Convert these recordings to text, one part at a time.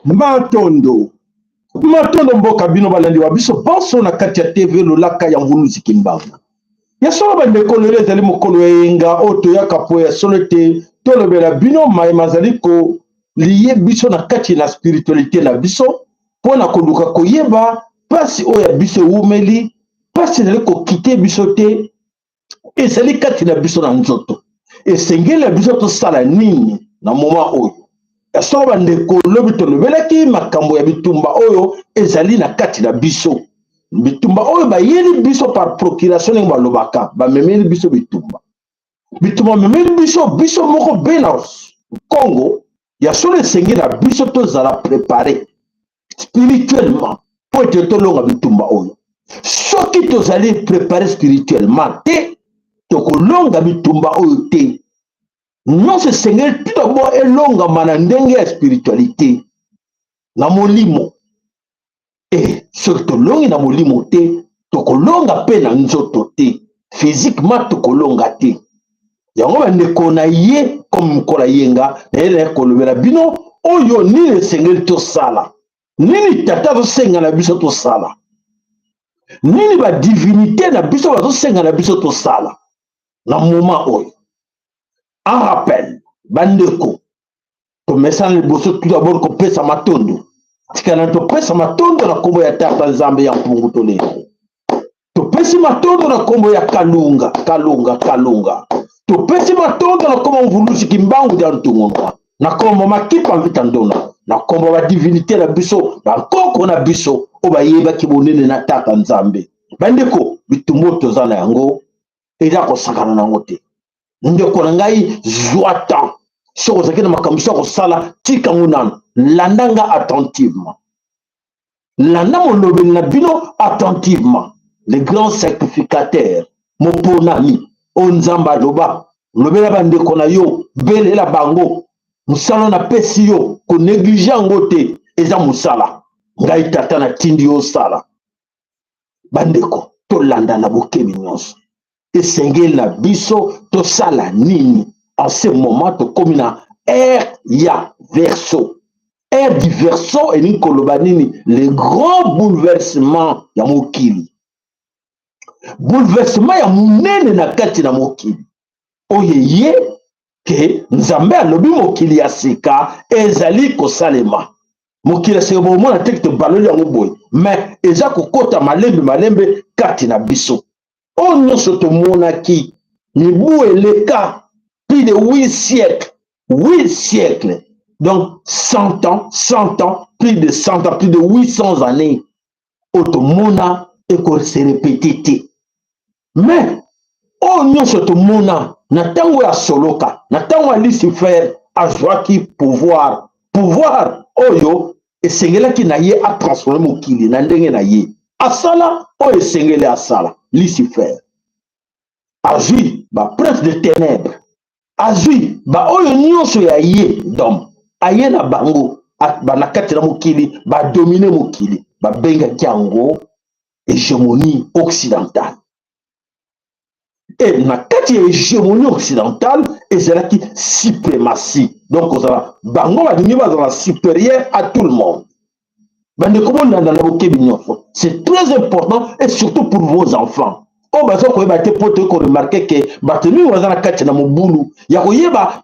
Matondo, matondo mboka bino balandi wa biso banso na kati ya TV Lolaka ya Mvuluzi Kimbangu. Ya solo bandeko, lelo ezali mokolo ya eyenga oyo toyaka po ya solo ete tolobela bino maye mazali koliye biso na kati na spiritualite na biso mpo na koluka koyeba mpasi oyo ya biso ewumeli, mpasi ezali kokite biso te, ezali kati na biso na nzoto. Esengeli na biso tosala nini na moment oyo? Ya solo bandeko, lobi tolobelaki makambo ya bitumba oyo ezali na kati na biso, bitumba oyo bayeli biso par procuration, ndenge balobaka, bamemeli biso bitumba, bitumba bamemeli biso biso moko bena Congo. Ya solo esengeli na biso tozala prepare spirituellement mpo ete tolonga bitumba oyo. Soki tozali prepare spirituellement te, tokolonga bitumba oyo te. Nyonso esengeli tout d'abord elongama na ndenge ya spiritualité, na molimo. E soki tolongi na molimo te, tokolonga mpe na nzoto te, physiquement tokolonga te. Yango bandeko na ye, comme mokolo ayenga na ye, na kolobela bino oyo nini esengeli tosala, nini tata azosenga na biso tosala, nini badivinité na biso bazosenga na biso tosala na moment oyo. En rappel bandeko, tomesana liboso tout d'abord kopesa matondo. Tikana topesa matondo na nkombo ya Tata Nzambe ya Mpungu Tolendo. Topesi matondo na nkombo ya Kalunga, Kalunga, Kalunga. Topesi matondo na nkombo Mvuluzi Kimbangu ya Ntungunwa, na nkombo Makipa Mvita Ndona, na nkombo badivinité na biso, bankoko na biso oyo bayebaki bonene na Tata Nzambe. Bandeko, bitumba oyo toza na yango eza kosakana na yango te. Ndeko na ngai, zwa temps. Soki ozalaki na makambo so ya kosala, tika yango nano, landa nga attentivement, landa molobeli na bino attentivement, le grand sacrificateur moponami oyo Nzambe aloba: lobela bandeko na yo, belela bango mosala napesi yo, konéglige yango te, eza mosala ngai tata natindi yo osala. Bandeko, tolanda na bokebi nyonso. Esengeli na biso tosala nini en ce moment? Tokomi na ère ya Verseau. Ère du Verseau elingi koloba nini? Le grand bouleversement ya mokili, bouleversement ya monene na kati na mokili oyo eye ke Nzambe alobi mokili ya sika ezali kosalema. Mokili ya sika, bomona te tobaloli yango boye, mais eza kokɔta malembe malembe kati na biso. Oyo nyonso tomonaki mibu eleka, plus de 8 siècles, 8 siècles, donc 100 ans, 100 ans, plus de 100 ans, plus de 800 années oyo tomona ekose répéter te. Mais oyo nyonso tomona na ntango ya soloka, na ntango ya Lucifer azwaki pouvoir, pouvoir oyo esengelaki na ye atransforme mokili na ndenge na ye, asala oyo esengeli asala. Lucifer azwi baprince de ténèbres, azwi baoyo nyonso ya ye, donc aye na bango na kati na mokili, badomine mokili, babengaki yango hégémonie occidentale. E na kati ya hégémonie occidentale ezalaki suprématie, donc kozala bango balingi bazala supérieur à tout le monde. Bandeko, bolanda na bokebi nyonso, c'est très important et surtout pour vos enfants. Oyo baza koyeba te, mpo toyei koremarquer ke bato mingi baza na kati na mobulu ya koyeba,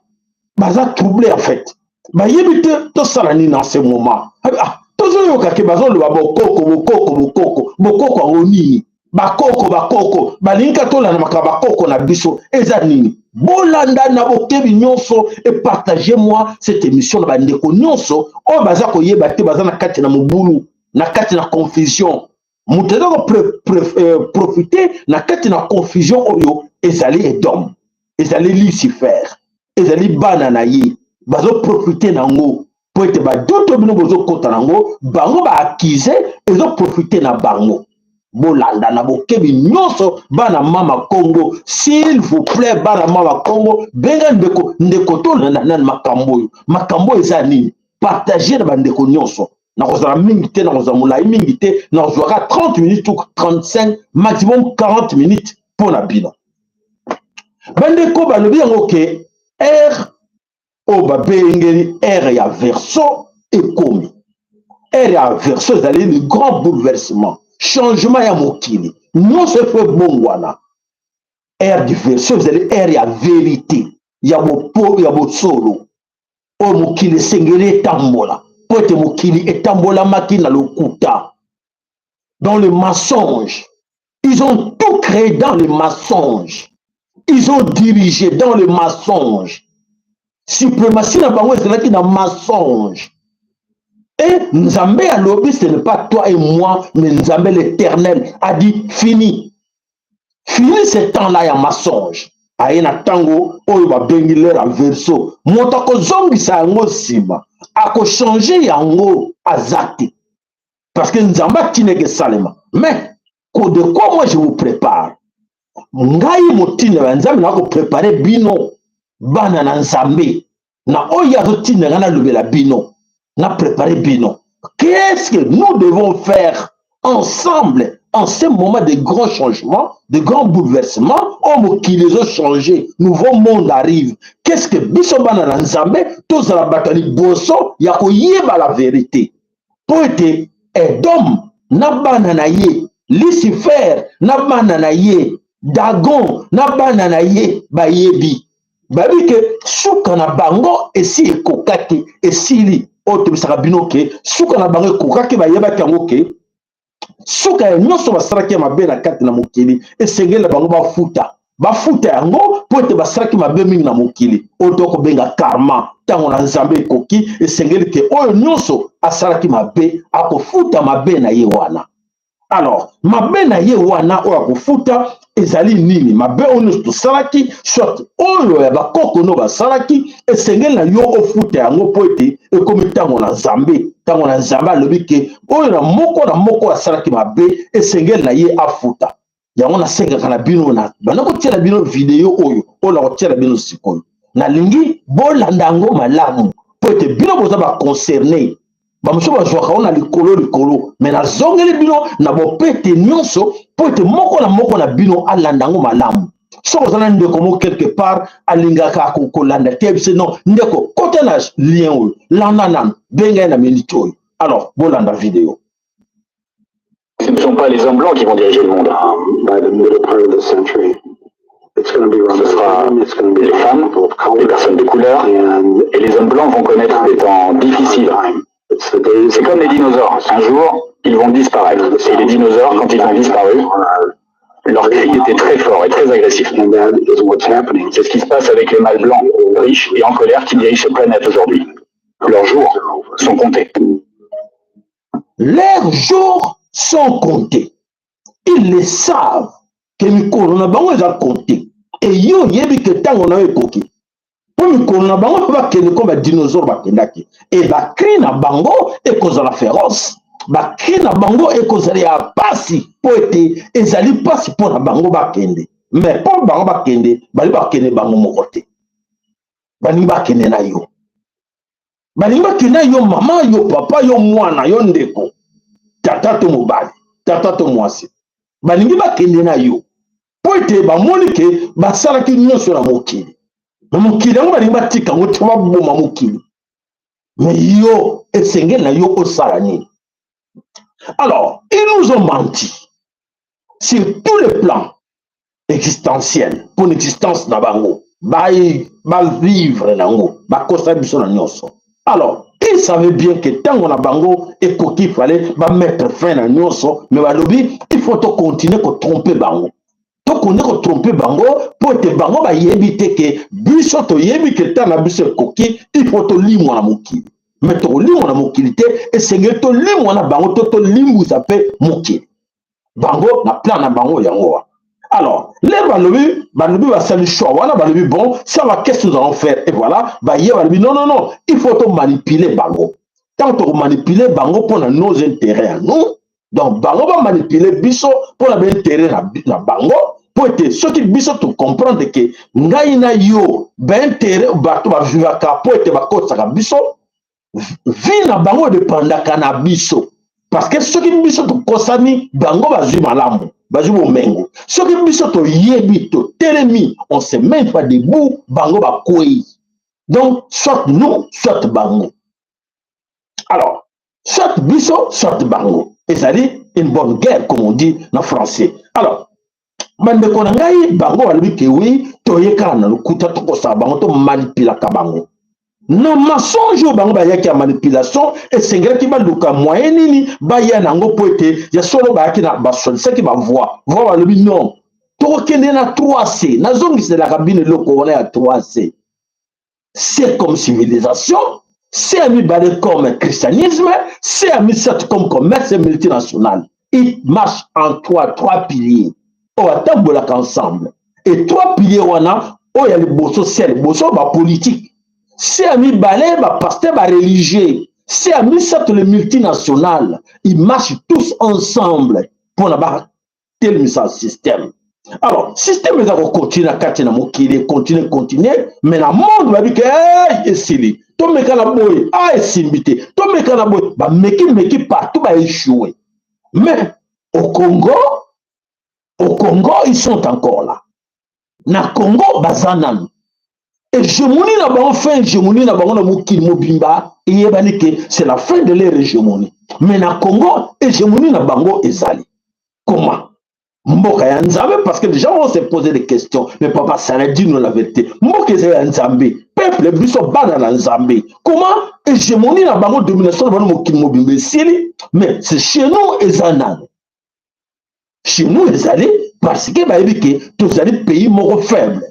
baza trouble en fait, bayebi te tosala nini en ce moment. Ah, tozoyoka ke bazoloba bokoko, bokoko, bokoko, bokoko. Yango nini? Bakoko, bakoko balingi ka tolanda makambo bakoko na biso eza nini? Bolanda na bokebi nyonso et partage moi cette émission na bandeko nyonso oyo baza koyeba te, baza na kati na mobulu, na kati na confusion. Moto aza koprofiter na kati na confusion oyo ezali Edom, ezali Lucifer, ezali bana na ye. Bazoprofiter nango mpo ete badoto bino bozokɔta nango, bango baakize, ezoprofiter na bango. Bolanda na bokebi nyonso, bana mama Congo, s'il vous plaît. Bana mama Congo, benga ndeko, ndeko, tolanda nani makambo oyo. Makambo oyo eza nini? Partage na bandeko nyonso. Nakozala mingi te, nakozala molai mingi te, nakozwaka 30 minutes ou 35, maximum 40 minutes mpo na bino bandeko. Balobi yango ke ère oyo babengeli ère ya Verseau ekomi. Ère ya Verseau ezali le grand bouleversement, changement ya mokili nyonso efo ebongwana. Ère du Verseau ezali ère ya vérité, ya bopo, ya bosolo oyo mokili esengeli etambola, mpo ete mokili etambolamaki na lokuta, dans le mensonge. Ils ont tout créé dans le mensonge, ils ont dirigé dans le mensonge. Suprématie na bango ezalaki na mensonge. Et Nzambe alobi, ce n'est pas toi et moi, mais Nzambe l'Éternel a dit: fini, fini ce temps-là ya mensonge. Aye na ntango oyo babengi l'ère ya Verseau. Moto akozongisa yango nsima, akochanger yango, aza te, parce que Nzambe atindaki esalema. Mais de quoi moi je vous prépare, ngai motinda ya Nzambe, na koprépare bino bana na Nzambe na oyo azotinda ngai nalobela bino, na préparé bino. Qu'est-ce que nous devons faire ensemble en ce moment de grands changements, de grands bouleversements oyo mokili ezochanger, nouveau monde arrive? Qu'est-ce que biso bana na Nzambe tozala bato ya liboso ya koyeba la vérité, mpo ete Edom na bana na ye, Lucifer na bana na ye, Dagon na bana na ye, bayebi, bayebi ke suka na bango esi ekokaki, esili. Oyo tobisaka bino ke suka na bango ekokaki, bayebaki yango ke suka ya nyonso basalaki ya mabe na kati na mokili, esengeli na bango bafuta, bafuta yango, mpo ete basalaki mabe mingi na mokili. Oyo tokobenga karma. Ntango na Nzambe ekoki, esengeli ke oyo nyonso asalaki mabe akofuta mabe na ye wana. Alors mabe na ye wana oyo akofuta ezali nini? Mabe oyo nyonso tosalaki, soit oyo ya bakoko no basalaki, esengeli na yo ofuta yango, mpo ete ekomi ntango na Nzambe. Ntango na Nzambe alobi ke oyo na moko na moko asalaki mabe, esengeli na ye afuta yango. Nasengaka na bino, na banda kotiela bino video oyo, oyo nakotiela bino sikoyo, nalingi bolanda yango malamu, mpo ete bino boza baconcerné. Bamosusu bazwaka ngo na likolo likolo, me nazongeli bino na bopete nyonso, mpo ete moko na moko na bino alanda yango malamu. Soki oza na ndeko mo quelque part alingaka kolanda te, yebise: non, ndeko, kota na lien oyo, landa nano, benga ye na minute oyo. Alors bolanda video. Ce ne sont pas les hommes blancs qui vont diriger le monde. By the middle part of the century, it's going to be run Ce sera by women, it's going to be les femmes, people of color, les personnes de couleur, and et les hommes blancs vont connaître des temps difficiles. time. It's the days C'est comme les dinosaures. Un jour, ils vont disparaître. Et les dinosaures, quand ils ont disparu, leur cri était très fort et très agressif. And that is what's happening. C'est ce qui se passe avec les mâles blancs, riches et en colère qui dirigent cette planète aujourd'hui. Leurs jours sont comptés. Leurs jours sont comptés. Ils le savent ke mikolo na bango eza compté. E yo oyebi ke ntango na yo ekoki, mpo mikolo na bango mpe bakende ko badinosaure bakendaki. E bacri na bango ekozala féroce, bacri na bango ekozala ya pasi, mpo ete ezali pasi mpo na bango bakende. Mais mpo bango bakende, bali bakende bango moko te, balingi bakende na yo, balingi bakende na yo mama, yo papa, yo mwana, yo ndeko, tata to mobali, tata to mwasi. Balingi bakende na yo mpo ete bamoni ke basalaki nyonso na mokili, na mokili yango balingi batika yango te, baboma mokili. Mais yo, esengeli na yo osala nini? Alors ils nous ont menti sur tous les plans. Existentiel, mpo na existence na bango, bavivre nango, bakosa biso na nyonso. Alors ils savaient bien que ntango na bango ekoki, fallait bamettre fin na nyonso, mais balobi il faut tocontinue kotromper bango, tokonde kotromper bango, mpo ete bango bayebi te ke biso toyebi ke ntango na biso ekoki, il faut tolimwa na mokili. Mais tokolimwa na mokili te, esengeli tolimwa na bango to tolimbwisa mpe mokili. Bango na plan na bango yango wana. Alors lere balobi basali choix wana, balobi: «Bon, ça va, qu'est-ce que nous allons faire?» Et voilà, baye balobi: «Non, non, non, il faut tomanipuler bango.» Ntango tokomanipuler bango mpona nos intérêts ya nous, donc bango bamanipuler biso mpona baintérêt na bango, mpo ete soki biso tocomprendre ke ngai na yo, baintérêt bato bavivaka mpo ete bakotisaka biso, vie na bango edépendaka na biso, parce que soki biso tokosami, bango bazwi malamu, bazwi bomengo. Soki biso toyebi, totelemi, on se met pas debout, bango bakwei. Donc soit nous, soit bango. Alors soit biso, soit bango, ezali une bonne guerre, comme on dit na français. Alors bandeko na ngai, bango balobi ke oui, toye kaka na lokuta, tokosaka bango, tomanipulaka bango na mensonge oyo bango bayaki ya manipulation. Esengelaki baluka moyen nini baya nango mpo ete ya solo bayaki na basolisaki bavoix voi. Balobi: «Non, tokokende na 3C.» Nazongiselaka bino eloko wana ya 3C: C comme civilisation, C ya mibale comme christianisme, C ya misato comme commerce multinational. Il marche en trois piliers oyo atambolaka ensemble. Et trois piliers wana, oyo ya liboso, C ya liboso bapolitique, C ya mibale bapasteur bareligieux, C ya misato le multinational. Ils marchent tous ensemble mpona batelemisa système. Alors système eza kocontinue na kati na mokili, continue, continue, mais na monde babi ke hey, esili, tomeka na boye, a esimbi te, tomeka na boye, bamekimeki partout, baéchoué. Mais au Congo, au Congo, ils sont encore là. Na Congo baza nanu hégémonie na bango. Fin hégémonie na bango na mokili mobimba eyebani ke c'est la fin de leur hégémonie, mais na Congo hégémonie na bango ezali. Comment mboka ya Nzambe? Parce que les gens vont se poser des questions: «Mais papa Sala, dis-nous la vérité, mboka eza ya Nzambe, peuple biso bana na Nzambe, comment hégémonie na bango, domination na bango mokili mobimba esili, mais c'est chez nous eza nani?» Chez nous ezali parce que bayebi ke tozali pays moko faible,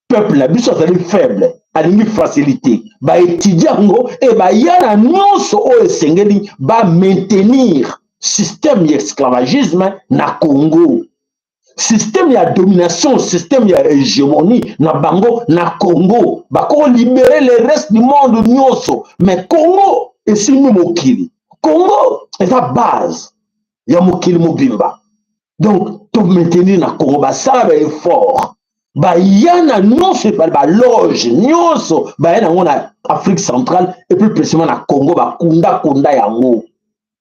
peuple na biso azali faible, alingi facilité. Baétudie yango e baya na nyonso oyo esengeli bamaintenir système ya esclavagisme na Congo, système ya domination, système ya hégémonie na bango na Congo. Bakolibérer le reste du monde nyonso, mais Congo esimbi mokili. Congo eza base ya mokili mobimba, donc tomaintenir na Congo. Basala baeffort, baya na nyonso ebale, baloge nyonso baya nango na Afrique centrale et plus précisément na Congo, bakundakunda yango.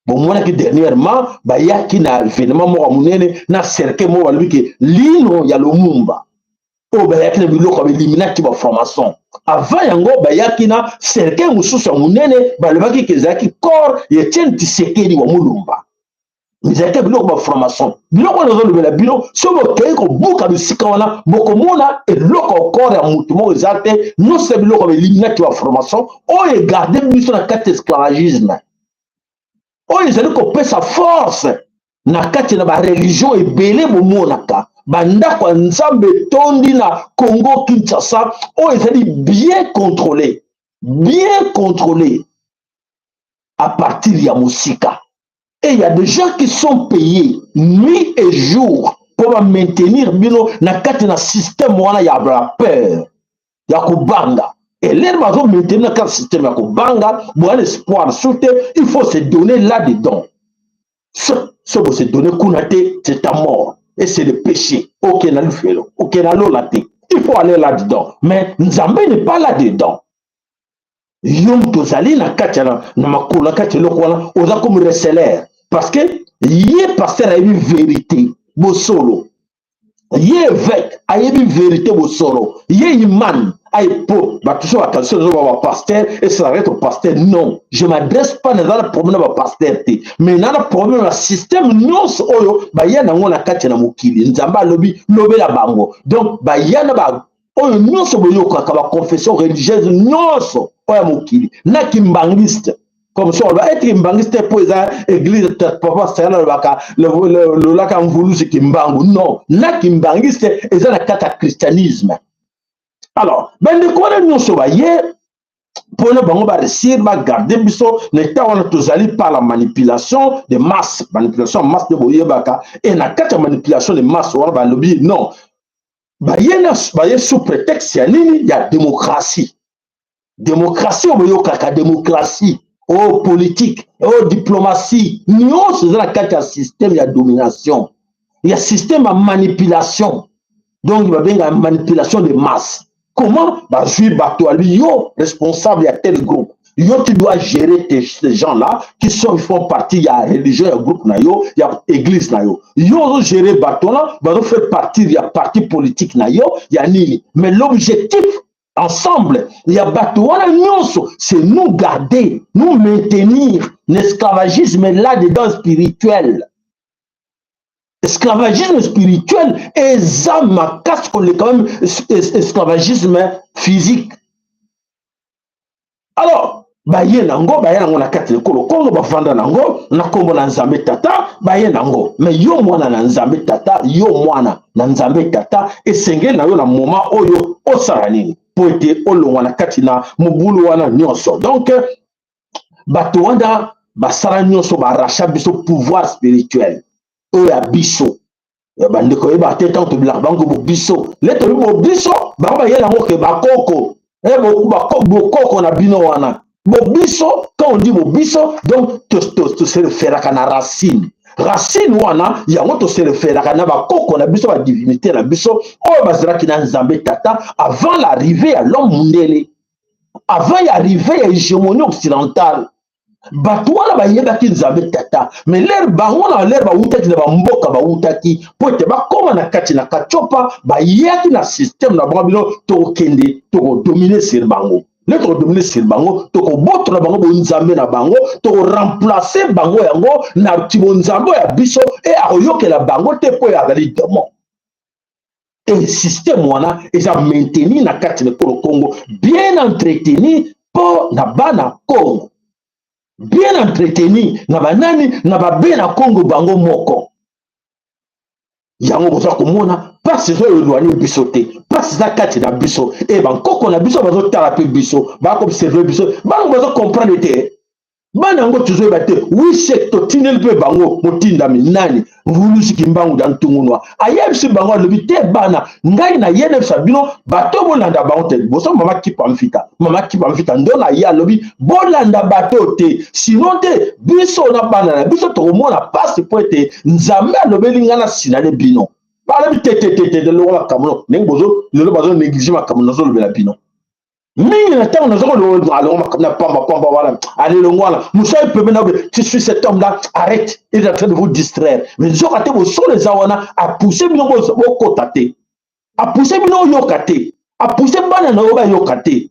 Bomonaki dernièrement bayaki na événement moko ya monene na cercueil moko, balobi ke lino ya Lumumba oyo bayaki na biloko ya baeliminaki bafranc-maçon. Avant yango bayaki na cercueil mosusu ya monene, balobaki ke ezalaki corps ya Etienne Tshisekedi wa Mulumba, ezalaki biloko bafranc-maçon. Biloko wana ezolobela bino, soki bokei kobuka bisika wana, bokomona eloko corps ya motu moko eza te. Nyonso ya biloko baeliminaki bafranc-maçon oyo egarde biso na kati ya esclavagisme, oyo ezali kopesa force na kati na bareligion ebele. Bomonaka bandako ya Nzambe etondi na Congo Kinshasa, oyo ezali bien contrôlé, bien contrôlé à partir ya mosika. Et il y a des gens qui sont payés nuit et jour pour maintenir bino na kati na système wana ya la peur, ya kobanga. Et l'heure bazo maintenir na kati système ya kobanga boya espoir sur te, il faut se donner là-dedans. So bo se donner kuna te, c'est ta mort et c'est le péché. Ok, na lufelo, ok, na lola te. Il faut aller là-dedans, mais Nzambe n'est pas là-dedans. Yo moto ozali na kati na makolo, na kati eloko wana, oza comme receleur, parce que ye pasteur ayebi vérité, bosolo. Ye évêque ayebi vérité, bosolo. Ye imam aye po bato so bakanisi nazo ba bapasteur et s'arrête au pasteur. Non, je m'adresse pas, naza na problème na bapasteur te, mais na na problème na système nyonso oyo baya nango na kati na mokili. Nzambe alobi lobela bango. Donc baya na ba oyo nyonso boyokaka, baconfession religieuse nyonso oyo ya mokili na kimbangiste, comme ça oloba ete kimbangiste mpo eza église papa Sayala alobaka lolaka mvuluzi Kimbangu. Non, na kimbangiste eza na kati ya christianisme. Alors bandeko wana nyonso baye mpona bango baréussir bagarde biso na état wana tozali par la manipulation de masse. Manipulation ya masse nde boyebaka. E na kati ya manipulation de masse wana, balobi non, baye na baye sous prétexte ya nini? Ya démocratie. Démocratie oyo boyokaka, démocratie oyo, politique oyo, diplomatie nyonso eza na kati ya système ya domination, ya système ya manipulation. Donc babengaka manipulation de masse. Comment bazwi bato, alobi yo responsable ya tel groupe, yo tu dois gérer ces gens-là qui sont font partie ya religion, ya groupe na yo, ya église na yo. Yo ozogérer bato wana bazofaire partie ya parti politique na yo ya nini. Mais l'objectif ensemble ya bato wana nyonso, c'est nous garder, nous maintenir l'esclavagisme là-dedans spirituel. Esclavagisme spirituel eza makasi koleka même esclavagisme physique. Alors baye nango na kati ekolo Kongo, bavanda nango na nkombo na Nzambe Tata. Baye nango, mais yo mwana na Nzambe Tata, yo mwana na Nzambe Tata, esengeli na yo na moment oyo osala nini mpo ete olongwa na kati na mobulu wana nyonso? Donc bato wana basala nyonso, barasha biso pouvoir spirituel oyo ya biso. Bandeko oyebaka te, ntango tobilaka bango bobiso le tobi bobiso, bango bayela yango ke bakoko, bokoko na bino wana bobiso. Quand on dit bobiso, donc tose référaka na racine. Racine wana yango tose référaka na bakoko na biso, badivinité na biso oyo bazalaki na Nzambe Tata avant l'arrivée ya l'homme mundele, avant ya arrivée ya hégémonie occidentale. Bato wana bayebaki Nzambe Tata. Mais l'heure bango na l'heure bawutaki na bamboka, bawutaki mpo ete bakóma na kati na Katiopa, bayaki na système na bango. Bino tokokende, tokodomine sur bango nde, tokodomine sur bango, tokobotola bango bonzambe na bango, tokoremplace bango yango na ti bonzambe ya biso. E akoyokela bango te mpo oyo azali démon. E système wana eza maintenu na kati na ekolo Congo, bien entretenu mpo na bana Congo, bien entretenu na banani, na babena Congo bango moko. Yango boza komona mpasi ezo éloigne biso te, mpasi eza kati na biso. E bankoko na biso bazotala mpe biso, bakoobserve biso, bango bazocomprendre te. Bana yango tozoyeba te. Wise totindeli mpe bango motindami nani? Mvulusi Kimbangu da Ntungunwa ayebisi bango, alobi te: bana ngai nayebisa bino, bato bolanda bango te. Liboso mama Kipa Mfita, mama Kipa Mfita ndo na ye alobi bolanda bato te, sinon te biso na bana na biso tokomona pasi, mpo ete Nzambe alobeli ngai na sinale bino. Balobi te te te te, longo makambo ndenge bozo lelo bazonéglige makambo nazolobela bino mingi na ntango naza kolongo makambo na pamba pamba wana. Alelongo wana mosali pembe na tu suis cet homme là arrête, il est en train de vous distraire. Mais nzoka te, bosolo eza wana, apousse bino bokota te, apousse bino oyoka te, apousse bana na yo bayoka te,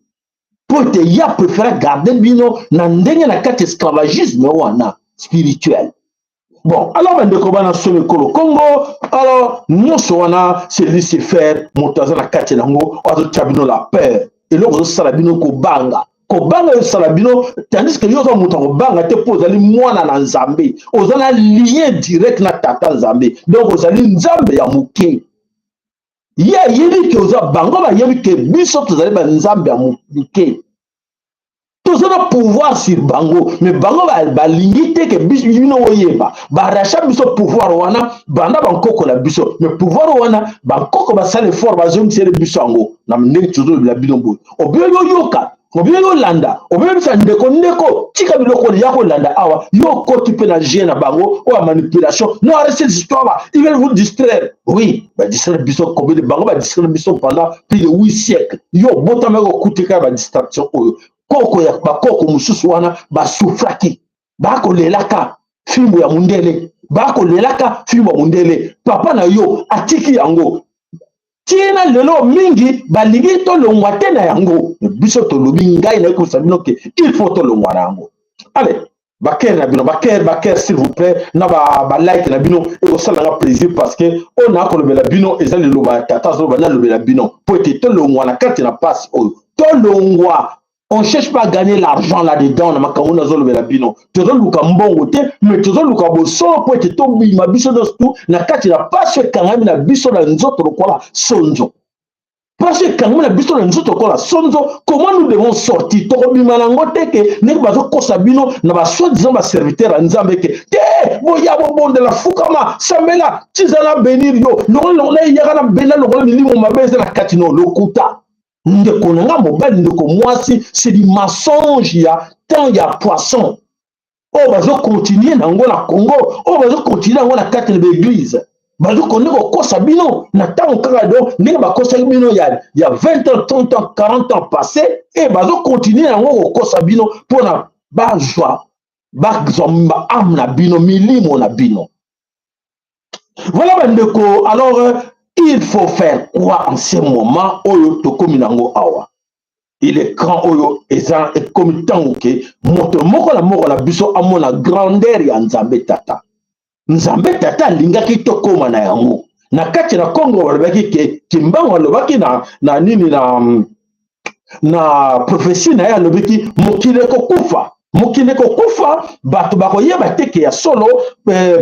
mpo ete ye apréféré garde bino na ndenge na kati esclavagisme wana spirituel. Bon, alors bandeko bana somi ekolo Congo, alors nyonso wana c'est Lucifer moto aza na kati nango, azotia bino la peur. Eloko ozosala bino kobanga, kobanga ezosala bino, tandis que yo oza moto akobanga te, mpo ozali mwana na Nzambe, oza na lien direct na Tata Nzambe. Donc ozali Nzambe ya moke. Ye ayebi ke oza, bango bayebi ke biso tozali banzambe ya moke, toza na pouvoir sur bango. Mais bango balingi te ke bino oyeba. Barasha biso pouvoir wana banda bankoko na biso. Mais pouvoir wana, bankoko basala effort, bazongisele biso yango na ndenge tozolobela bino boye. Obiyo yoka, obiyo yolanda, obiyo ndeko, ndeko tika biloko ya kolanda awa. Yo okoti mpe na jeu na bango oyo ya manipulation. Non, arrêtez cette histoire là, ils veulent vous distraire. Oui, badistraire biso combien? Bango badistraire biso pendant plus de 8 siècles. Yo obotamaki okutika badistraction oyo. Koko ya bakoko mosusu wana basufraki, bakolelaka fimbo ya mundele. Bakolelaka fimbo ya mondele, papa na yo atiki yango tina lelo. Mingi balingi tolongwa te na yango. Biso tolobi, ngai nayekosa bino ke il faut tolongwa na yango. Allez, bacœur na bino, bacœur, bacœur, s'il vous plaît, na balike na bino, ekosalanga plaisir, parce que oyo nakolobela bino eza liloba ya Tata. Azoloba nalobela bino po ete tolongwa na kati na pasi oyo, tolongwa. On cherche pas à gagner l'argent là-dedans. Na makambo nazolobela bino, tozoluka mbongo te, mais tozoluka bosolo po ete tobima biso nyonso tu na kati na pasi ekangami na biso na nzoto lokola sonzo. Pasi ekangami na biso na nzoto lokola sonzo. Comment nous devons sortir? Tokobima nango te ke ndenge bazokosa bino na basoi-disant baserviteur ya Nzambe ke te, boya, bobondela, fukama, sambela, tiza na bénir yo, longola, longola, eyaka na benda, longola milimo mabe eza na kati. No, lokuta, ndeko na nga mobali, ndeko mwasi, c'est du mensonge ya temps ya poisson oyo bazocontinuer nango na Congo, oyo bazocontinuer yango na kati na baéglise. Bazokonde kokosa bino na ntango kaka do ndenge bakosaki bino ya 20 ans, 30 ans, 40 ans passé, e bazocontinuer yango kokosa bino mpona bazwa baâme na bino, milimo na bino. Voilà, bandeko. Alors, il faut faire quoi en ce moment oyo tokomi nango awa? Il est grand oyo eza ekomi ntango ke moto moko na moko na biso amona grandeur ya Nzambe Tata. Nzambe Tata alingaki tokóma na yango na kati na Kongo. Balobaki ke Kimbangu alobaki na nini, na prophétie na ye, alobaki mokili ekokufa, mokili ekokufa, bato bakoyeba te ke ya solo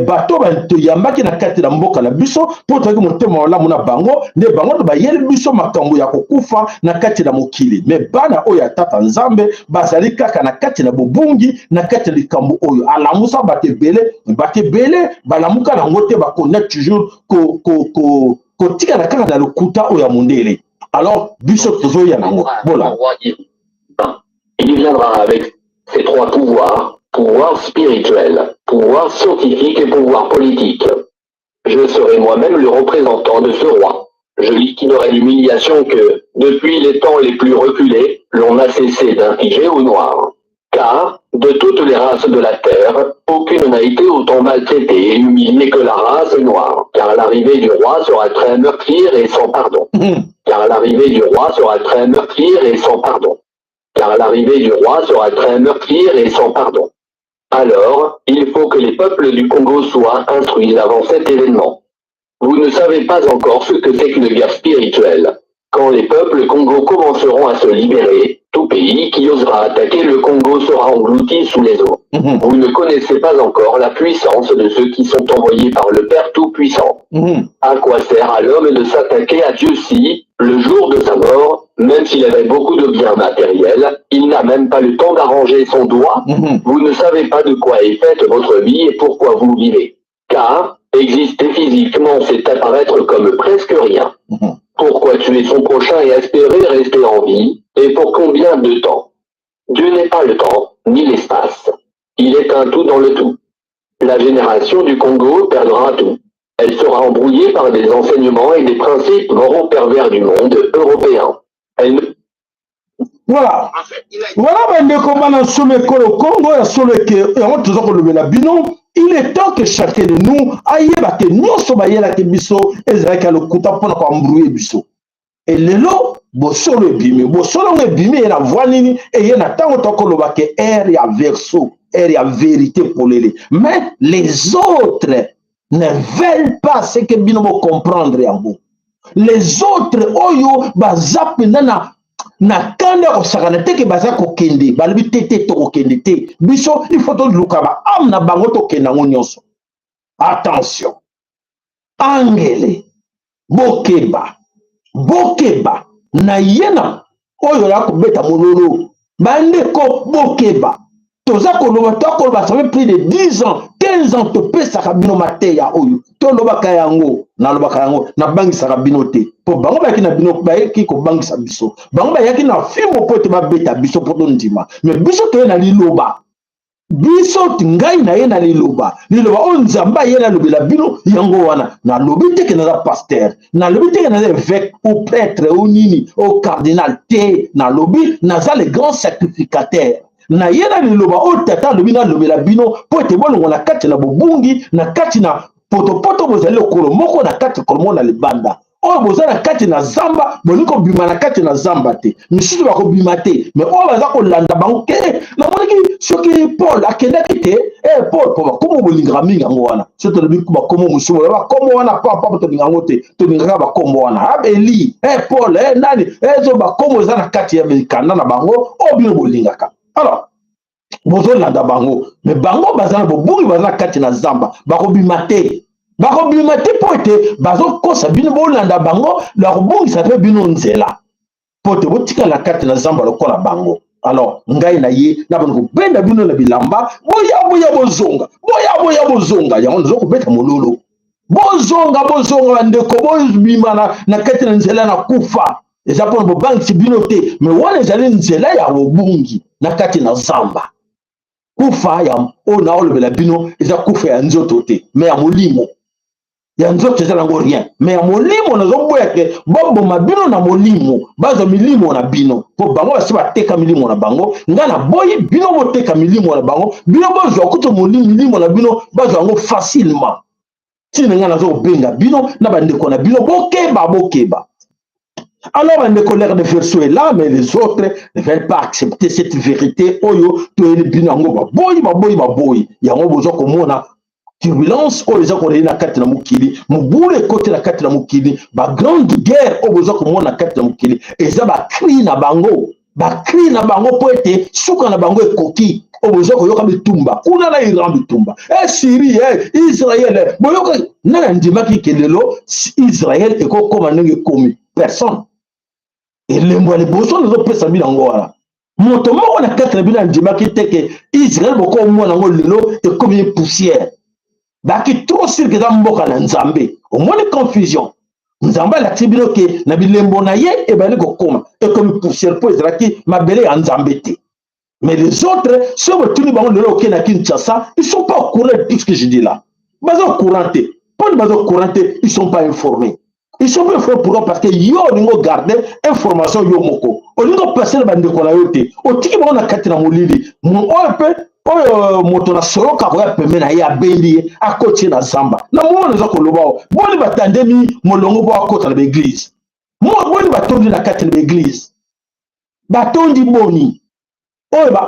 bato toyambaki na kati na mboka na biso mpo toyaki motema malamu na bango, nde bango to bayeli biso makambo ya kokufa na kati na mokili. Mais bana oyo ya Tata Nzambe bazali kaka na kati na bobungi, na kati ya likambo oyo alamusa bato ebele. Bato ebele balamuka nango te, bakona toujours kotikala kaka na lokuta oyo ya mondele. Alors biso tozoya nango bola. Il viendra avec ces trois pouvoirs, pouvoir spirituel, pouvoir scientifique et pouvoir politique. Je serai moi-même le représentant de ce roi. Je liquiderai l'humiliation que, depuis les temps les plus reculés, l'on n'a cessé d'infliger aux Noirs. Car, de toutes les races de la terre, aucune n'a été autant maltraitée et humiliée que la race noire. Car l'arrivée du roi sera très meurtrière et sans pardon. Car l'arrivée du roi sera très meurtrière et sans pardon. Car l'arrivée du roi sera très meurtrière et sans pardon. Alors, il faut que les peuples du Congo soient instruits avant cet événement. Vous ne savez pas encore ce que c'est qu'une guerre spirituelle. Quand les peuples Congo commenceront à se libérer, tout pays qui osera attaquer le Congo sera englouti sous les eaux. Vous ne connaissez pas encore la puissance de ceux qui sont envoyés par le Père Tout-Puissant. À quoi sert à l'homme de s'attaquer à Dieu si, le jour de sa mort, même s'il avait beaucoup de biens matériels, il n'a même pas le temps d'arranger son doigt? Vous ne savez pas de quoi est faite votre vie et pourquoi vous vivez. Car, exister physiquement, c'est apparaître comme presque rien. Pourquoi tuer son prochain et espérer rester en vie? Et pour combien de temps? Dieu n'est pas le temps, ni l'espace. Il est un tout dans le tout. La génération du Congo perdra tout. Elle sera embrouillée par des enseignements et des principes moraux pervers du monde européen. Elle ne Voilà, bandeko bana solo ekolo Kongo, ya solo eke yango toza kolobela bino. Il est temps que chacun de nous ayeba ke nyonso bayelaki biso ezalaki ya lokuta mpona koembrouiller biso. Elelo bosolo ebimi, bosolo yango ebimi eye na voie nini? Eye na ntango tokoloba ke ère ya Verseau, ère ya vérité polele. Mais les autres ne veulent pas ce que bino bocomprendre yango. Les autres oyo baza mpenza na kanda ya kosakana te ke baza kokende, balobi te te, tokokende te, biso il faut toluka baâme na bango, tokende yango nyonso. Attention, angele, bokeba, bokeba na ye na oyo ya kobeta mololo. Bandeko, bokeba. Toza koloba, tokoloba, ça fait plus de 10 ans, 15 ans topesaka bino mateya oyo, tolobaka yango, nalobaka yango, nabangisaka bino te, mpo bango bayaki na bino, bayaki kobangisa biso. Bango bayaki na fimbo mpo ete babeta biso mpo tondima. Mais biso toye na liloba. Biso, ngai na ye na liloba, liloba oyo Nzambe aye nalobela bino yango wana. Nalobi te ke naza pasteur, nalobi te ke naza évêque ou prêtre ou nini ou cardinal te. Nalobi naza le grand sacrificateur. Naye na liloba oyo Tata alobi nalobela bino mpo ete bolongwa na kati na bobungi, na kati na potopoto bozali lokolo moko na kati, lokolo moko na libanda. Oyo boza na kati na zamba, bolingi kobima na kati na zamba te. Misusu bakobima te, mais oyo baza kolanda bango ke namonaki soki Paul akendaki te, Paul po bakomo bolingaka mingi yango wana. Soki tolobi bakomo mosusu, bakomo wana papa tolinga yango te, tolingaka bakombo wana. Ah, Eli, Paul, nani, zo bakombo eza na kati ya mikanda na bango oyo bino bolingaka. Alors bozolanda bango, mais bango baza na bobungi, baza na kati na zamba, bakobima te. Bakobima te mpo ete bazokosa bino, bolanda bango, bakobungisa mpe bino nzela mpo ete botikala na kati na zamba lokola bango. Alors ngai na ye nabandi kobenda bino na bilamba, boya boya bozonga, boya boya bozonga. Yango nazo kobeta mololo, bozonga bozonga bandeko, bobima na kati na nzela na kufa. Eza mpona bobangisi bino te, mais wana ezali nzela ya bobungi na kati na zamba. Kufa ya oyo naolobela bino eza kufa ya nzoto te, mais ya molimo. Ya nzoto eza nango rien, mais ya molimo nazoboya ke baboma bino na molimo, bazwa milimo na bino, po bango basi bateka milimo na bango. Nga naboyi bino boteka milimo na bango, bino bozwa kutu milimo na bino, bazwa yango facilement. Ntina nga nazo kobenga bino na bandeko na bino, bokeba bokeba. Alors bandeko, l'air de Verseau est là, mais les autres ne veulent pas accepter cette vérité. Oyo toyeli bino yango, baboyi baboyi baboyi yango. Bozwa komona turbulence oyo eza koreye na kati na mokili, mobulu ekoti na kati na mokili, bagrande guerre oyo bozwa komona na kati na mokili, eza bacri na bango, bacri na bango mpo ete suka na bango ekoki. Oyo bozwa koyoka bitumba kuna na Iran, bitumba Syrie, Israel, boyoka nani andimaki ke lelo Israel ekokoma ndenge ekomi? Personne. Elembo ya liboso nazopesa bino yango wana, moto moko na kati na bino andimaki te ke Israel bokomona yango lelo ekomi poussière. Baki trop sûr ke eza mboka na Nzambe. Omoni confusion, Nzambe alakisi bino ke na bilembo na ye ebandi kokoma, ekomi poussière mpo ezalaki mabele ya Nzambe te. Mais les autres, soki botuni bango lelo oke na Kinshasa, ils sont pas au courant de tout ce que je dis là. Baza au courant te. Mponi baza au courant te? Ils sont pas informés. Ils sont pas informés, pourquoi? Parce que yo olingi ogarde information yo moko, olingi opase na bandeko na yo te, otiki bango na kati na molili. Oyo mpe oyo moto na soloka akoya pembe na ye, abendi ye, akoti ye na zamba. Na mona eza koloba o boni batandemi molongo mpo akota na baeglise, boni batondi na kati na baeglise, batondi boni oyo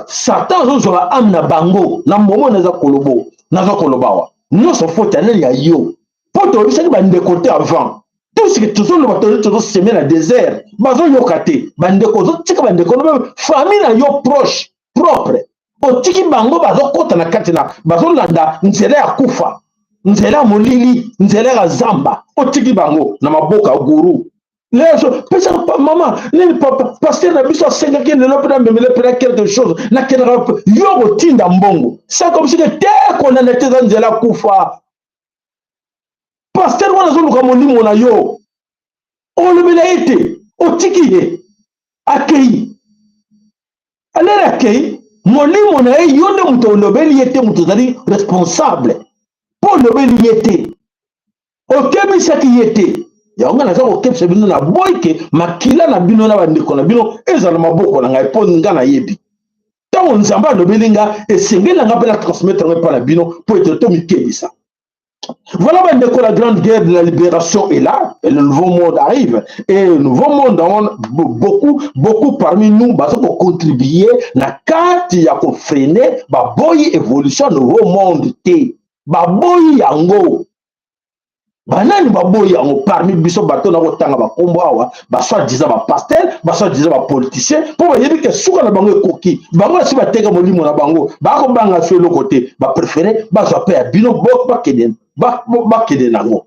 Satan azozwa baâme na bango. Na momo naza kolobo, naza koloba awa nyonso faute ya nani? Ya yo, mpo toyebisaki bandeko te avant. Tout ce que tozoloba, tozoseme na désert, bazoyoka te. Bandeko, ozotika bandeko no, famille na yo proche propre, otiki bango bazokɔta na kati na bazolanda nzela ya kufa, nzela ya molili, nzela ya zamba. Otiki bango na maboko ya guru. Lelo pesa mama nini, papa pasteur na biso asengaki lelo mpe namemele mpena quelque chose, nakendaka yo kotinda mbongo sans comme sike te kolanda te, eza nzela kufa. Pasteur wana azoluka molimo na yo, olobela ye te, otiki ye akei. Alere akei molimo na ye, yo nde moto olobeli ye te, moto ozali responsable mpo olobeli ye te, okebisaki ye te. Yango ngai naza kokebisa bino na boyi ke makila na bino na bandeko na bino ezala maboko na ngai, mpo nga nayebi ntango Nzambe alobeli nga, esengeli na nga mpe na transmettre yango epai na bino mpo ete tomikebisa. Voilà, bandeko, la grande guerre de la libération est là et le nouveau monde arrive. Et le nouveau monde, beaucoup, beaucoup parmi nous, bazo contribuer na kati ya ko freiner, baboyi évolution nouveau monde te. Baboyi yango. Banani baboyi yango parmi biso? Bato na kotanga bakombo awa, basoi-disant bapasteur, basoi-disant bapoliticien, mpo bayebi ke suka na bango ekoki. Bango basi bateka molimo na bango, bakobanga so eloko te, bapréféré bazwa mpe ya bino, bakende bakende nango.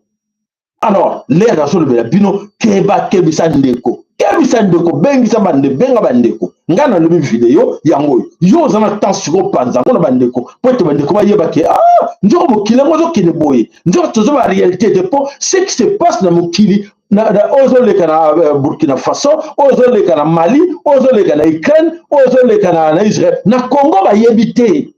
Alors l'heure nazolobela bino, keba, kebisa ndeko, kebisa ndeko, bengisa bande, benga bandeko. Ngai nalobi video yango oyo, yo oza na temps sikoyo, panza yango na bandeko mpo ete bandeko bayeba ke ah, nzoko mokili yango ozokende boye, nzoko toza baréalité te, mpo ce qui se passe na mokili oyo ozoleka na Burkina Faso, oyo ozoleka na Mali, oyo ozoleka na Ukraine, oyo ozoleka na Israel, na Congo, bayebi te.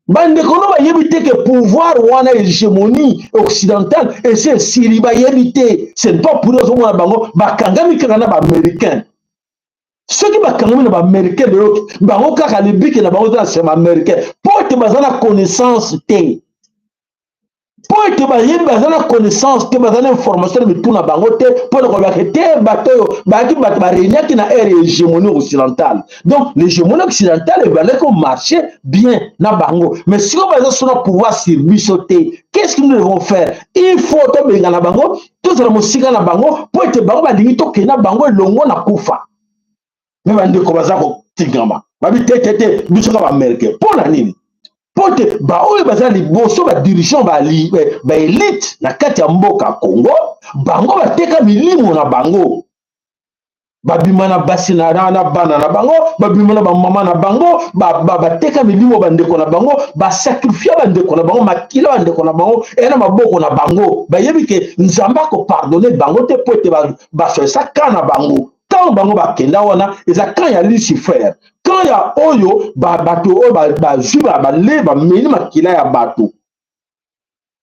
Bandeko no bayebi te ke pouvoir wana, hégémonie occidentale, esi esili, bayebi te. Ce n'est pas pour ozomona bango bakangami kaka na baaméricain. Soki bakangami na baaméricain lelo, bango kaka libiki na bango eza na nsima américain, mpo ete baza na connaissance te, mpo ete bayebi, baza na connaissance te, baza na information na mitu na bango te, mpo na kolobaka te bato oyo bayaki, bato baregnaki na ère hégémonie occidentale. Donc l'hégémonie occidentale ebandaki komarche bien na bango, mais sikoyo baza so na pouvoir sur biso te. Qu'est-ce que nous devons faire? Il faut tobenga na bango, tozala mosika na bango, mpo ete bango balingi tokende na bango elongo na kufa. Me bandeko baza kotingama, babi te te te, biso ka baaméricain. Mpo na nini? Mpo te baoyo baza liboso, badirigeant, baélite na kati ya mboka Congo, bango bateka milimo na bango, babima na basi na bana na bango, babima na bamama na bango, bateka milimo bandeko na bango, basacrifier bandeko na bango, makila bandeko na bango eya na maboko na bango. Bayebi ke Nzambe akopardonner bango te, mpo ete basoesa ka na bango. Ntango bango bakenda wana, eza camp ya Lucifer, camp ya oyo bato oyo bazwi, bale, bameli makila ya bato.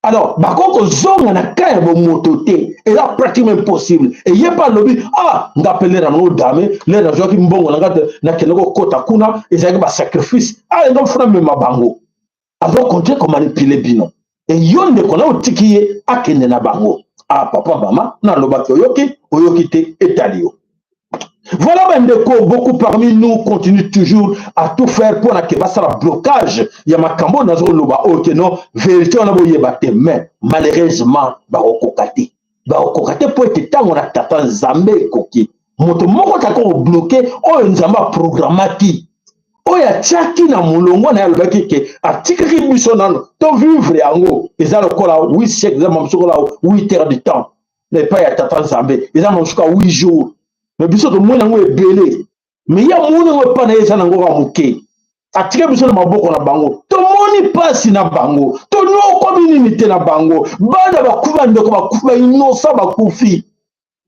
Alors bakoki kozonga na camp ya bomoto te, eza pratiquement impossible. Eye mpe alobi: "Ah, nga mpe lere nango dame, lere nazwaki mbongo na nga, nakende kokɔta kuna, ezalaki basacrifice. Ah, nga funa mema bango." Azocontinuer komanipuler bino. Eyo ndeko na otiki ye akende na bango. Ah, papa, mama, nalobaki, oyoki, oyoki te, etali yo. Voilà bandeko, beaucoup parmi nous continuent toujours à tout faire pour que basala blocage ya makambo nazoloba oyo, ke non, vérité wana boyeba te. Mais malheureusement bakokoka te, bakokoka te, mpo ete ntango na tata Nzambe ekoki, moto moko taka kobloquer oyo Nzambe aprogrammaki, oyo atiaki na molongo na ye. Alobaki ke atikaki biso nano tovivre yango. Eza lokola 8 siècle, eza mosusu lokola 8 heures du temps na epai ya tata Nzambe, eza mosuka 8 jours. Me biso tomoni yango ebele, me ye amoni yango epai na ye eza nango kaka moke. Atika biso na maboko na bango, tomoni mpasi na bango, tonyokomi nini te na bango, bana bakufi, bandeko bakufi, bainosa bakufi.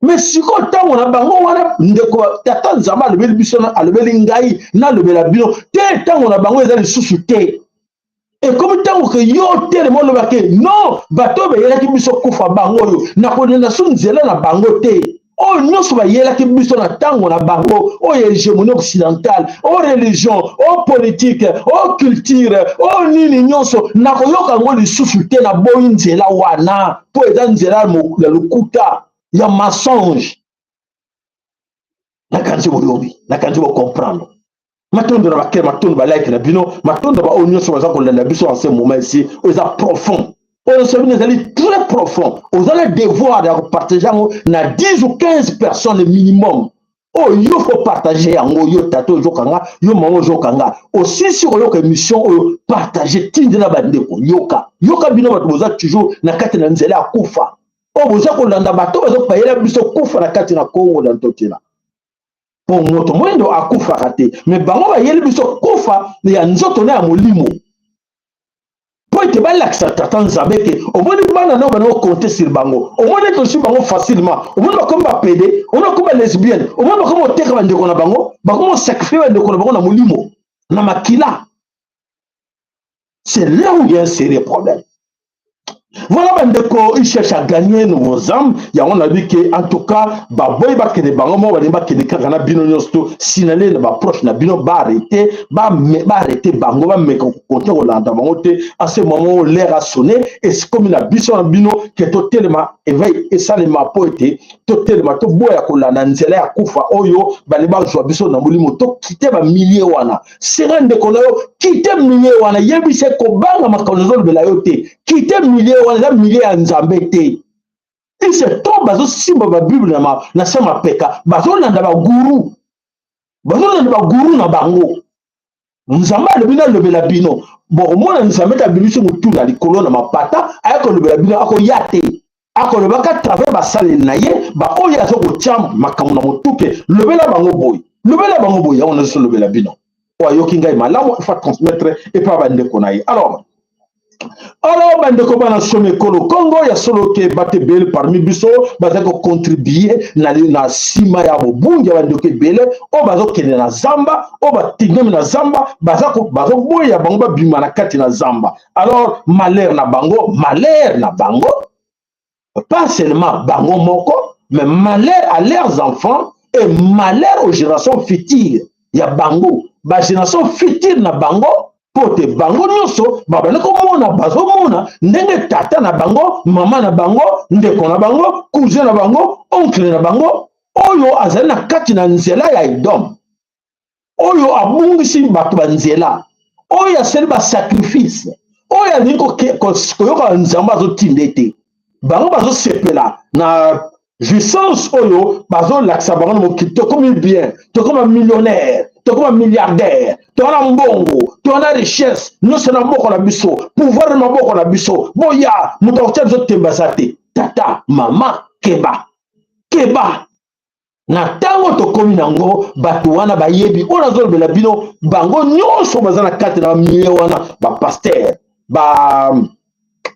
Me sikoyo ntango na bango wana, ndeko, tata Nzambe alobeli biso, alobeli ngai, nalobela bino te. Ntango na bango eza lisusu te. Ekomi ntango ke yo telema, olobake: "Non, bato oyo bayelaki biso kufa, bango oyo nakolenda so nzela na bango te." Oyo nyonso bayelaki biso na ntango na bango, oyo hégémonie occidentale, oyo religion, oyo politique, oyo culture, oyo nini nyonso, nakoyoka yango lisusu te. Naboyi nzela wana, mpo eza nzela ya lokuta, ya mensonge. Nakanisi boyobi, nakanisi bocomprendre. Matondo na bakele, matondo balike na bino, matondo baoyo nyonso baza kolanda biso en ce moment ici. Oyo eza profond, oyo nyonso bino ezali très profond. Oza na devoir ya kopartager yango na 10 ou 15 personnes minimum. Oyo yo faut partager yango. Yo tata ozokanga, yo mama ozokanga, osisi koyoka émission oyo, partage, tindela bandeko. Yoka, yoka, bino bato boza toujours na kati na nzela ya kufa, oyo boza kolanda bato bazopayela biso kufa na kati na Kongo na Ntotela, mpo moto moyindo akufaka te. Me bango bayeli biso kufa ya nzoto na ya molimo, mpo ete balakisa tata Nzambe ke omoni bana nao bana ocompter sur bango, omoni ete osi bango facilement, omoni bakomi bapédé, omoni bakomi balesbienne, omoni bakomi oteka bandeko na bango, bakomi osacrifier bandeko na bango na molimo, na makila. C'est là où il y a un sérieux problème. Voilà bandeko, il cherche à gagner nos âmes. Yango nayebi ke en tout cas baboyi bakende bango moko, balingi bakende kaka na bino nyonso. To signaler na baproche na bino, baarrêter, baarrêter bango, bameka kocontinuer kolanda bango te. En ce moment où l'heure a sonné, esikomi na biso na bino ke totelema, éveil esalema, mpo ete totelema, toboya kolanda nzela ya kufa oyo balingi bazwa biso na molimo. Toquitter bamilieu wana. Senga ndeko na yo, quitte milieu wana, yebisa kobanga makambo ezolobela yo te. Quitte milieu wana, eza milieu ya Nzambe te. Ise to bazosimba babible na se mapeka, bazolanda baguru, bazolanda baguru na bango. Nzambe alobi nalobela bino, bokomona Nzambe te abimisi motu na likolo na mapata aya kolobela bino. Akoya te, akolobaka travers basaleli na ye, baoyo aza kotia makambo na motuke: "Lobela bango boye, lobela bango boye." Yango nazolobela bino. Oyo ayoki ngai malamu, il faut transmettre epa bandeko na ye. Alors bandeko bana somi ekolo Kongo, ya solo ke bato ebele parmi biso bazali kocontribuer na nsima ya bobungi ya bandeko ebele oyo bazokende na zamba, oyo batingami na zamba, bazoboya bango babima na kati na zamba. Alors malheur na bango, malheur na bango, pas seulement bango moko, mais malheur à leurs enfants. Et malheur aux générations futures ya bango, bagénération future na bango, mpo te bango nyonso babandi komona, bazomona ndenge tata na bango, mama na bango, ndeko na bango, cousin na bango, oncle na bango oyo azali na kati na nzela ya Edom, oyo abungisi bato banzela, oyo asali basacrifice, oyo alingi koyoka Nzambe azotinda ete bango bazosepela na jouissance oyo bazolakisa bango na mokili. Tokomi bien, tokoma millionnaire, tokoma milliardaire, toza na mbongo, toza na richesse nyonso na maboko na biso, pouvoir na maboko na biso. Boya, moto akotia biso tembe aza te. Tata, mama, keba, keba na ntango tokomi nango. Bato wana bayebi oyo nazolobela bino. Bango nyonso baza na kati na bamilieu wana, bapasteur, ba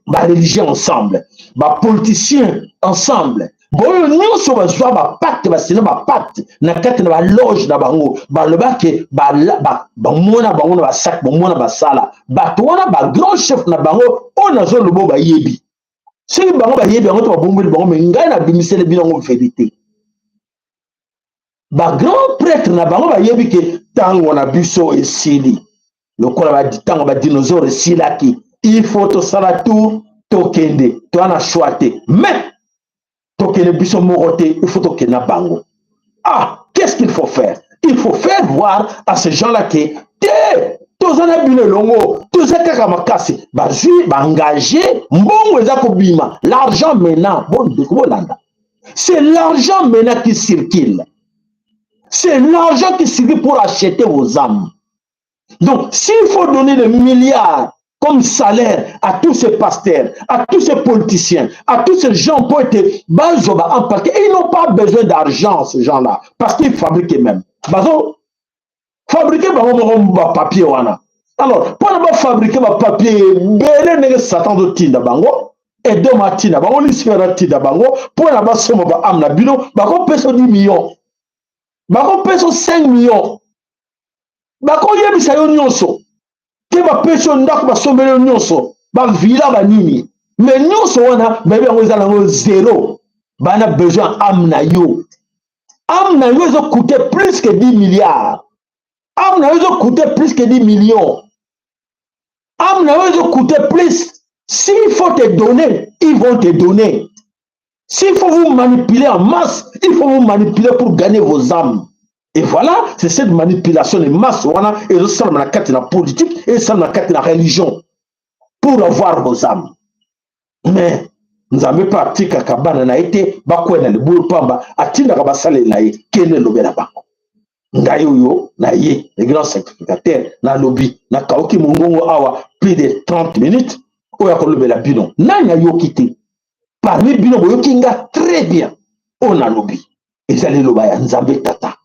bareligieux ensemble, bapoliticien ensemble, boyo nyonso bazwa bapacte, basina bapacte na kati na baloge na bango. Balobake bamona bango na basak, bomona basala bato wana, bagrand chef na bango oyo nazoloba bayebi. Soki bango bayebi yango to babombeli bango, me ngai nabimiseli bino yango verité. Bagrand prêtre na bango bayebi ke ntango na biso esili, lokola ntango badinosaure esilaki. Il faut tosala tour, tokende, toza na choix te. Mais tokende biso moko te, il faut tokende na bango. Ah, qu'est-ce qu'il faut faire? Il faut faire voir à ces gens là ke te, toza na bino elongo, toza kaka makasi. Bazwi baengage, mbongo eza kobima, l'argent maintenant. Bondeko, bolanda, c'est l'argent maintenant qui circule, c'est l'argent qui circule pour acheter vos âmes. Donc s'il faut donner des milliards comme salaire à tous ces pasteurs, à tous ces politiciens, à tous ces gens pour être bazoba en parce qu'ils n'ont pas besoin d'argent, ces gens-là, parce qu'ils fabriquent eux-mêmes. Bazo fabriquer bango moko ba papier wana. Alors, mpona bafabriquer bapapier ebele ndenge Satan azotinda bango, Edom atinda bango, Lucifer atinda bango mpona basomba baâme na bino, bakopesa 10 millions, bakopesa 5 millions, bakoyebisa yo nyonso te, bapesi yo ndako, basombeli yo nyonso, bavilla, banini. Me nyonso wana bayebi yango eza nango zéro. Bana besoin âme na yo. Âme na yo ezocoûte plus que 10 milliards, âme na yo ezocoûte plus que 10 millions, âme na yo ezocoûte plus. S'il faut te donner, ils vont te donner. S'il faut vous manipuler en masse, il faut vous manipuler pour gagner vos âmes. Et voilà, c'est cette manipulation de masse wana ezosalama na kati na politique, ezosalama na kati na religion pour avoir vos âmes. Mais Nzambe mpe atikaka bana na ye te bakwea na libulu pamba. Atindaka basaleli na ye, kende elobela bango. Ngai oyo na ye, le grand sacrificateur, nalobi, nakauki mongongo awa plus de 30 minutes oyo akolobela bino. Nani ayoki te parmi bino? Boyoki nga très bien. Oyo nalobi eza liloba ya Nzambe Tata.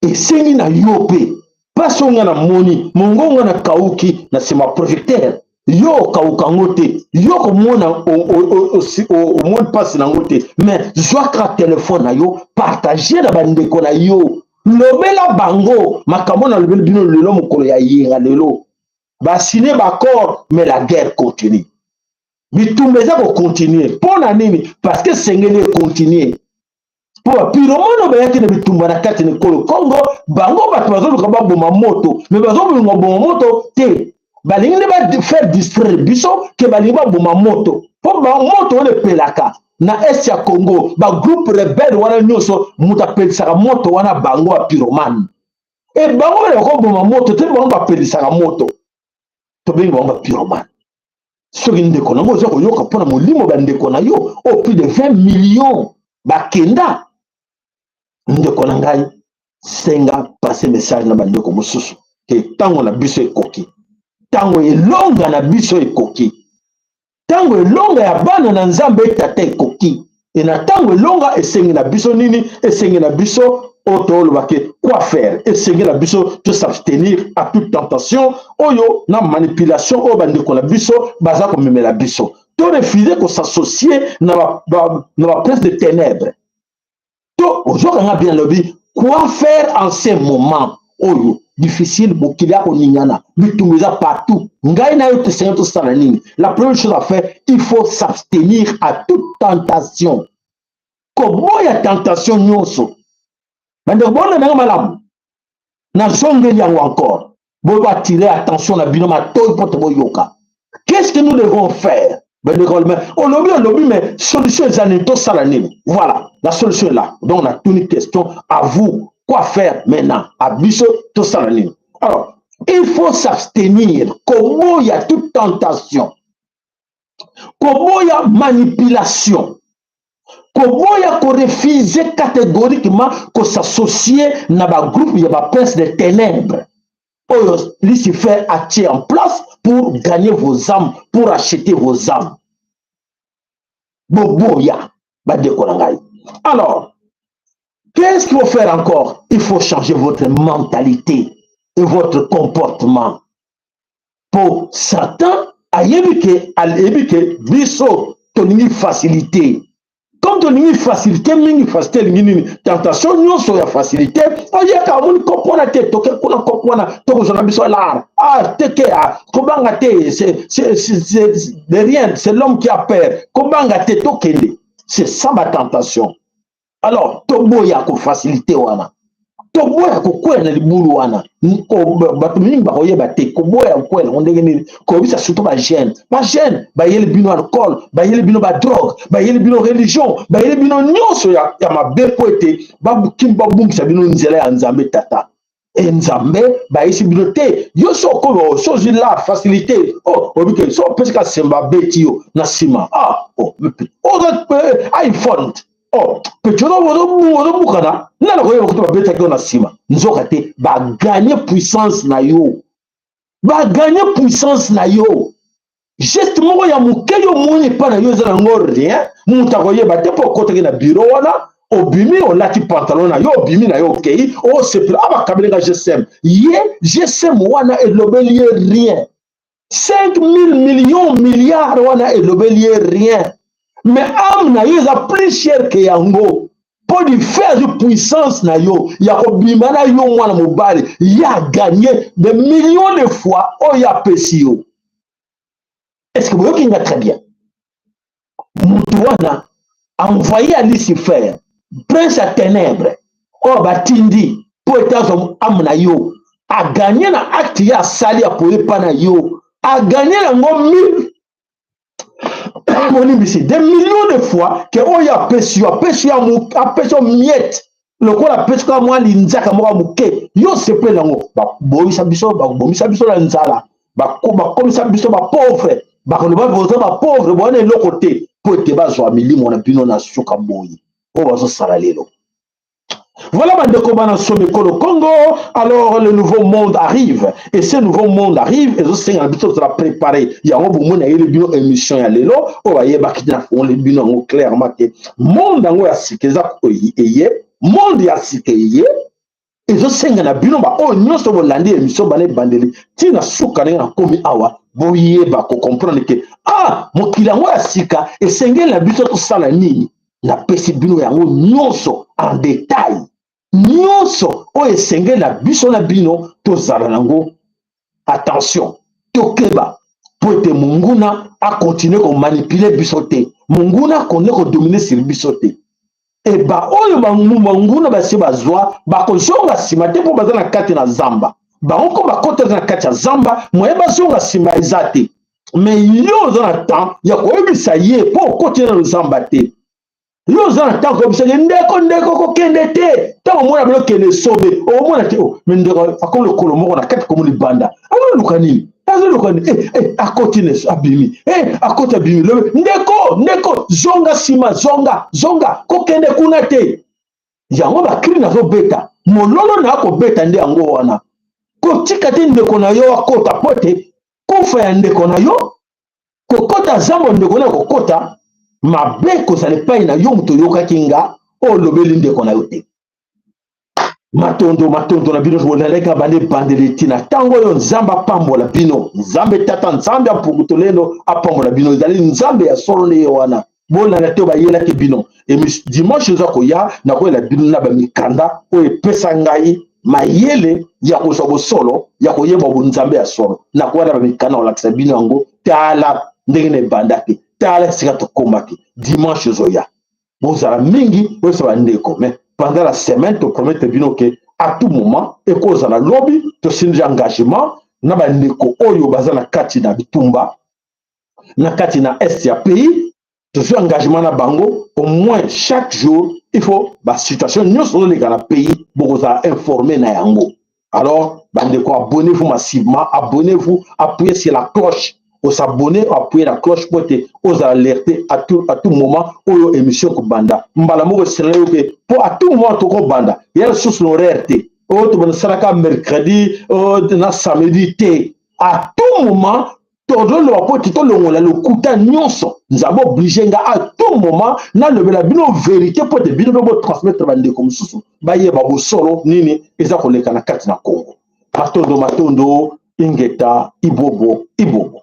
Esengi na yo mpe mpasi oyo nga namoni mongongo nakauki na nsima projecteur, yo okauka yango te, yo komona omoni mpasi nango te. Mais zwaka telefone na yo, partage na bandeko na yo, lobela bango makambo nalobeli bino lelo, mokolo ya yenga. Lelo basine baaccord, mais la guerre continue, bitumba eza kocontinue. Mpo na nini? Parce que esengeli econtinue, mpo bapyromane bayaki na bitumba na kati na ekolo Congo. Bango bato bazoluka baboma moto, me bazolinga boma moto te. Balingi nde bafaire distraire biso ke balingi baboma moto, mpo moto wana epelaka na est ya Congo. Bagroupe rebelle wana nyonso, moto apelisaka moto wana, bango bapyromane. E bango bana bakoboma moto te, bango bapelisaka moto, tobengi bango bapyromane. Soki ndeko nango oza koyoka mpona molimo bandeko na yo oyo plus de 20 millions bakenda, ndeko na ngai, senga passe message na bandeko mosusu ke ntango na biso ekoki, ntango elonga na biso ekoki, ntango elonga ya bana na Nzambe Tata ekoki. E na ntango elonga, esengi na biso nini? Esengi na biso oyo toolobake quoi faire? Esengi na biso tos'abstenir à toute tentation oyo na manipulation oyo bandeko na biso baza komemela biso. To refuse kos'associer na baprince de ténèbres. To ozwakanga bien, lobi quoi faire en ce moment oyo difficile, mokili ya koningana, bitumba eza partout. Ngai na yo tosengi tosala nini? La première chose à faire, il faut s'abstenir à toute tentation, koboya tentation nyonso. Bandeko, bona ndenge malamu nazongeli yango encore, boyo attirer attention na bino matoi mpo te boyoka. Qu'est-ce que nous devons faire, bandeko? Olobi, olobi, mais solution eza nini? Tosala nini? Voilà, la solution est là. Donc natuni question à vous: quoi faire maintenant? À biso, tosala nini? Alors, il faut s'abstenir, koboya toute tentation, koboya manipulation, koboya korefuser catégoriquement kos'associer na bagroupe ya baprince de ténèbres oyo Lucifer atie en place pour gagner vos âmes, pour acheter vos âmes. Boboya, bandeko na ngai. Alors, qu'est-ce qu'il faut faire encore? Il faut changer votre mentalité et votre comportement, po Satan ayebi ke, ayebi ke biso tolingi facilité. Comme tolingi facilité mingi, facilité elingi nini? Tentation nyonso ya facilité oyeka. Omoni kopwana te, toke kuna, kopwana, tokozwa na biso lar. Ah, teke, ah, kobanga te, c'est de rien, c'est l'homme qui a peur. Kobanga te, tokende. C'est ça batentation. Alors toboya kofacilité wana, toboya kokwela na libulu wana. Bato mingi bakoyeba te koboya kokwela yango ndenge nini. Koyebisa surtout bajeune, bajeune bayeli bino alcool, bayeli bino badrogue, bayeli bino religion, bayeli bino nyonso ya mabe mpo ete babungisa bino nzela ya Nzambe Tata. E Nzambe bayesi bino te. Yo so okomi, so ozwi la facilité, oh, oyebi ke so opesi ka semba, abeti yo na nsima. Ah, oh, oza iPhone, oh, petit, ozobukana nana, koyeba kuta babetaki yo na nsima. Nzoka te, bagagner puissance na yo, bagagner puissance na yo. Geste moko ya moke yo omoni epai na yo eza nango rien, moto akoyeba te, mpo okotaki na biro wana, obimi, olati pantalon na yo, obimi na yo, okei, osepela, abakabeli nga GSM. Ye GSM wana elobeli ye rien, 5000 millions, milliards wana elobeli ye rien, mais âme na yo eza plus cher ke yango. Mpo du fait azwi puissance na yo ya kobima na yo mwana mobali, ye agagner de millions de fois oyo apesi yo. Est ce que boyoki nga très bien? Motu wana envoyé ya Lucifer, prince ya ténèbre, oyo batindi mpo ete azwa âme na yo, agagner na acte ye asali, apoye epa na yo, agagner yango mille, bolimbisi, des millions de fois ke oyo apesi yo. Apesi yo, apesi yo miette, lokola apesi kaka mwa linzaka moko ya moke, yo osepeli yango. Babomisa biso, babomisa biso na nzala, bakomisa biso bapauvre, bakoloba boza bapauvre, bowana eloko te, mpo ete bazwa milimo na bino na suka boye oyo bazosala lelo. Voilà, bandeko bana somekolo Congo. Alors le nouveau monde arrive, et ce nouveau monde arrive, ezosenga na biso tozala préparé. Yango bomoni ayeli bino émission ya lelo oyo bayebaki te. Nafongoli bino yango clairement te. Monde yango ya sika eza eye, monde ya sika eye, ezosenga na bino baoyo nyonso bolandi émission bana ebandeli ntina suka ndenge nakomi awa, boyeba kocomprendre ke ah, mokili yango ya sika esengeli na biso tosala nini. Napesi bino yango nyonso en détail, nyonso oyo esengeli na biso na bino tozala nango. Attention, tokeba mpo ete monguna akontinue komanipuler biso te, monguna akontinue kodominer sur biso te. E baoyo banguna basi bazwa, bakozonga nsima te, mpo baza na kati na zamba. Bango ko bakota na kati ya zamba, moye bazonga nsima eza te. Mais yo oza na temps ya koyebisa ye mpo okoti nano zamba te. Yo oza na ntango koyebisa ye: ndeko, ndeko, kokende te. Ntango omona bino okende esobe, omona te, oh, mais ndeko akomi lokolo moko na kati, komo libanda, azoluka nini? Azoluka nini? Eh, eh, akoti na abimi, eh, akoti, abimi. Lobi: ndeko, ndeko, zonga nsima, zonga, zonga, kokende kuna te. Yango bacri nazobeta, mololo na akobeta nde yango wana. Kotika te ndeko na yo akota, po ete kufa ya ndeko na yo, kokota zambo ndeko na kokota mabe kozala epai na yo. Moto oyokaki nga oyo olobeli ndeko na yo te. Matondo, matondo na bino bolandaki bande ebandeli ntina ntango oyo. Nzambe apambola bino. Nzambe Tata, Nzambe ya Mpungu Tolendo apambola bino. Ezali Nzambe ya solo nde ye wana. Bolanda te, bayelaki bino. Dimanche eza koya, nakoyela bino na bamikanda oyo epesa ngai mayele ya kozwa bosolo, ya koyeba bonzambe ya solo. Nakoya na bamikanda, kolakisa bino yango. Tala ndenge na ebandaki, tala esika tokomaki. Dimanche ezoya, bozala mingi, boyesa bandeko. Mais Pendant la semaine, topromettre bino ke à tout moment ekozala lobi. Tosindi engagement na bandeko oyo baza na kati na bitumba na kati na est ya pays. Tozwi engagement na bango, au moins chaque jour il faut basituation nyonso ozoleka na pays, bokozala informé na yango. Alors bandeko, abonnez-vous massivement, abonnez-vous, appuyez sur la cloche. Os'abonner, appuyer la cloche po ete ozala alerté à tout moment oyo émission kobanda. Mbala moko esengeli yo ke mpo à tout moment tokobanda ya lisusu na horaire te oyo tobandisalaka mercredi na samedi te. À tout moment tozoloba po ete tolongola lokuta nyonso. Nzambe oblige nga à tout moment nalobela bino vérité po ete bino mpe botransmettre bandeko mosusu, bayeba bosolo nini eza koleka na kati na Congo. Matondo, matondo, ingeta, ibobo, ibobo.